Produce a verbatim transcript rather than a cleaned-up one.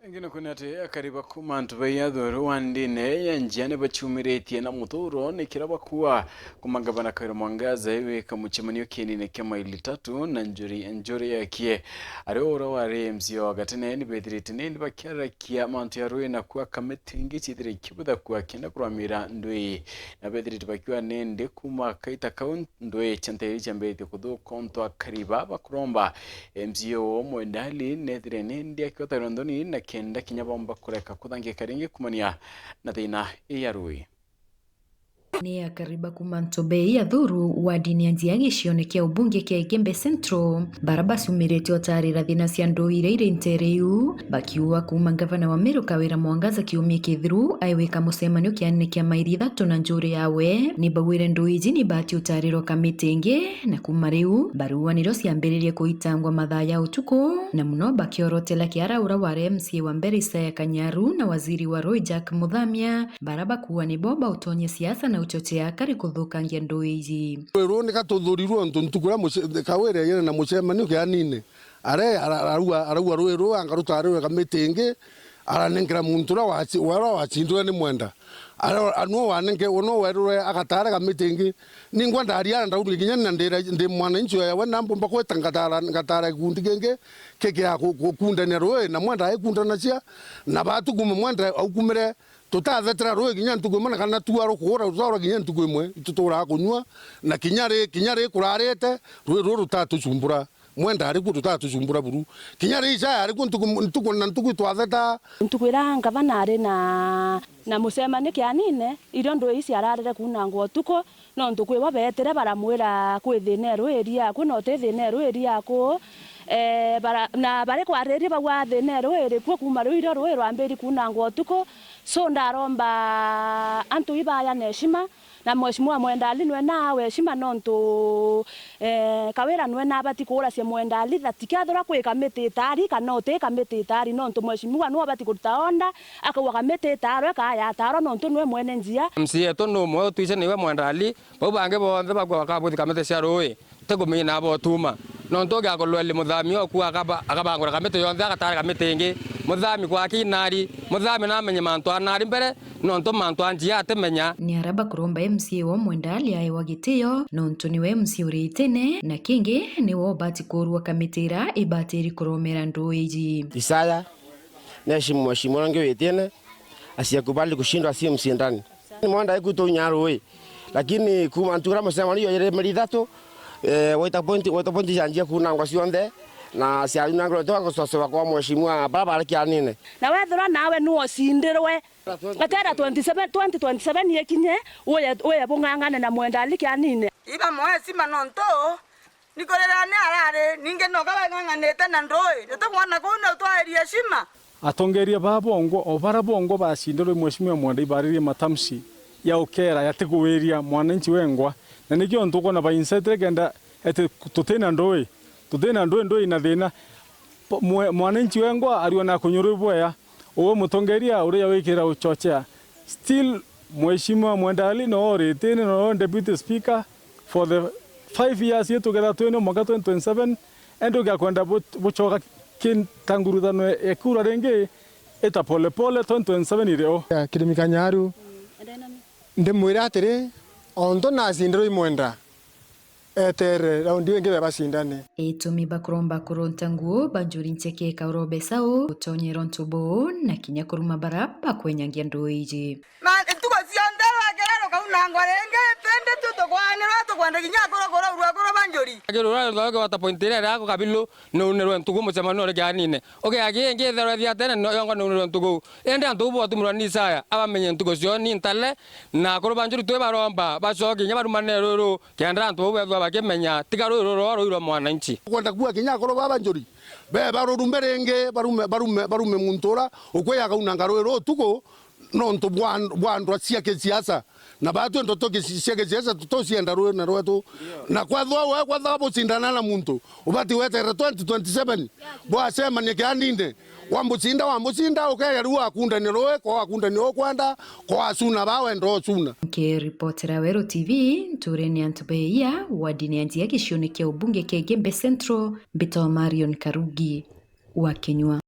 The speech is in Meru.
Ingi ni kwina ati akari ba kuuma antu ba Yathuru wa ndine ya Njia ni bachumiritie na muthuro ni kira bakua kuuma ngavana Kawira Mwangaza wika mucemanio kienine kia maili tatu na njuri njuri yakie. Ari ura wari M C A wa gatene ni bethirite nindi bakiarakia mantu ya rui na kua kamiti ingi ciithire ikibutha kua kenda kurwamira ndui na bethirite bakiwa nindi kuuma kaita kau. Ndui cia nteere ciambiritie kuthuka untu akari baa bakuromba M C A o Mwendali nethire nindi akiota nthoni na kenda kinya bomba kureka kuthangika ringi kumania na thina ii ya rui. Ni akari ba kuuma Ntubei ya Thuru, wardini ya Njia gicione kia ubunge kia Igembe Central, bara bacumiritie utarira thina cia ndui iria iri nteere iu, bakiuga kuuma ngavana wa Meru Kawira Mwangaza kiumia kithiru aiwika mucemanio kianene kia maili ithatu na njuri yawe, ni bauire ndui iji ni bati utarirwa kamiti ingi, na kuuma riu, barua nirio ciambiririe kuitangwa mathaa ya utuku, na muno bakiorotela kiara ura wari M C A wa mbere Isaya Kanyaru na waziri wa rui Jack Muthamia, bara bakuuga nibo bautonye siasa na uchochea akari kuthukangia ndui iji. Ruu ni gatuthurirwe untu ntuku iria muce-, Kawira yene na mucemanio kianine. Are-, ara-, arauga, arauga rui ruu anga rutarirwe kamiti ingi, aranenkera muntu uria waci-, uria wacindwe ni Mwenda. Ara-, a-, nwe wanenke-, nwe werwe agatare kamiti ingi. Ningwa ndaria, ndaurire kinya na ndira, ndi mwananchi oya we, na mbumba gwita ngatara, ngatara gikundi kingi kikia ku-, gukundania rui, na Mwenda aikundanacia, na batu kuma Mwenda aukumire, tutathetera rui kinya ntuku imwe, na kana tua rukuura, tutaura kinya ntuku imwe, ituturaga kunyua, na kinya ri, kinya ri kurarite, rui ruu rutatucumbura. Mwenda ari kuo, rutatucumbura buru. Kinya ri Isaya ari kuo, ntuku, ntuku na ntuku itwatheta. Ntuku iria ngavana ari na, na mucemanio kianine, irio ndui ici ararire kuunangwa utuku, nontu kwi bo beetire baramwira, "Kwi thina iru iri yaku, na uti thina iru iri yaku." Eh, bara-, na bari kwariria bauga, "Thina iru iri kuo kuuma riu irio rui rwambiri kuunangwa utuku." So, ndaromba antu ibaya na heshima, na Mheshimiwa Mwendali nwe na awe heshima nontu, eh, Kawira nwe na abati kuuracia Mwendali that kethirwa kwi kamiti itari kana uti kamiti itari, nontu Mheshimiwa nwe abati kuruta order, akauga kamiti itarwe, kaa yatarwa, nontu nwe mwene njia. M C A yetu ni umwe utwice niwe Mwendali, bau bangi bonthe bakua bakabuthi kamiti cia rui. Ti kumina abo utuma. Nontu ugiakorwa eli Muthami oku akaba-, akabangura kamiti yonthe, agatare kamiti ingi. Muthami kwa kinari, Muthami namenye mantu anari mbere, nontu mantu a njia atimenya. Ni ara bakuromba M C A wa Mwendali aewa gitio, nontu niwe M C A uri itene, na kingi niwe ubati kurua kamiti ira ibatiri kuromera nduu iji. Isaya, neheshimu mheshimiwa uria ungi witine, asiyakubali kushindwa asiye mshindani. Ni Mwenda ikutonya rui. Lakini kuuma ntuku iria mucemanio yari meri ithatu, eh, waita point, waita point cia njia kuunangwa cionthe, na ciarunangirwe twa gucocewa kwa mheshimiwa bara bari kianine. Na wethirwa nawe nuwe ucindirwe, gatera twenty-seven, twenty twenty-seven ikinye, uye, uye bung'ang'ane na Mwendali kianine. Iba mwe heshima nontu nikurira ni arari, ningi noka bang'ang'anite na ndui, nitukwona kuu ni utwairie heshima. Atongeria baa bongwa, o bara bongwa bacindirwe Mheshimiwa Mwenda ibaririe matamshi ya ukera ya tiguwiria mwananchi wengwa, na nikio ntukona bainsetire kenda eti tutina ndui, tutina ndui, ndui na thina. Po-, mwe-, mwananchi wengwa ariona kunyurwa ibwea, uwe mutongeria uria wikira uchochea. Still, Mheshimiwa Mwendali no oritine no deputy speaker for the five years yetu kenda twene mwaka twenty twenty-seven, endi ugakwenda bu-, buchoka kintangurutano ekura ringi, ita polepole twenty twenty-seven iri o. Kirimi Kanyaru, ndimwira atiri, ontu nacindirwe i Mwenda, etere raundi ingi bebacindane. Itumi bakuromba kuronta nguo, banjuri ncheke ikaurobesa u, utonyera untu buu, na kinya kuruma bara bakwenyangia nduu iji. Ma, ntuku cionthe rwakira rukaunangwa ringi, indi tu tukwanirwa tukwenda kinya akuru kuraurua akuru banjuri. Akiri rwari rwake wata point iria ria ku kabilu, niunirwe ntuku mucemanio uri kianine. Ugiagi ingi itherwe thiatene, no yongwa niunirwe ntuku. Indi antu bau botumirwa ni Isaya, abamenye ntuku cio ni ntale, na akuru banjuri twi baromba, bacoke kinya barumane ruru, kenda antu bau bethwa bakimenya, tiga rui ruru rwa rui rwa mwananchi. Kwenda kuuga kinya akuru baba njuri, be barurumbe ringi, barume, barume, barume muntu ura ukwiya akaunanga rui ruu utuku, nontu bwa, bwa ndwa cia kisiasa. Na batwi ndoto kisi-, cia kisiasa tutucienda rui na rwetu. Na kwethwa we, kwethwa bucindana na muntu, ubati wetere twenty twenty-seven, bwacemania kiandinde. Wamucinda, wamucinda, ukeya riu akundania rui, ko akundania ukwenda, ko acuna ba wenda ucuna. Nkiripotera Weru T V, nturene ya Ntubeia, wardini ya Njia gicione kia ubunge kia Igembe Central, mbitwa Marion Karugi wa Kinyua.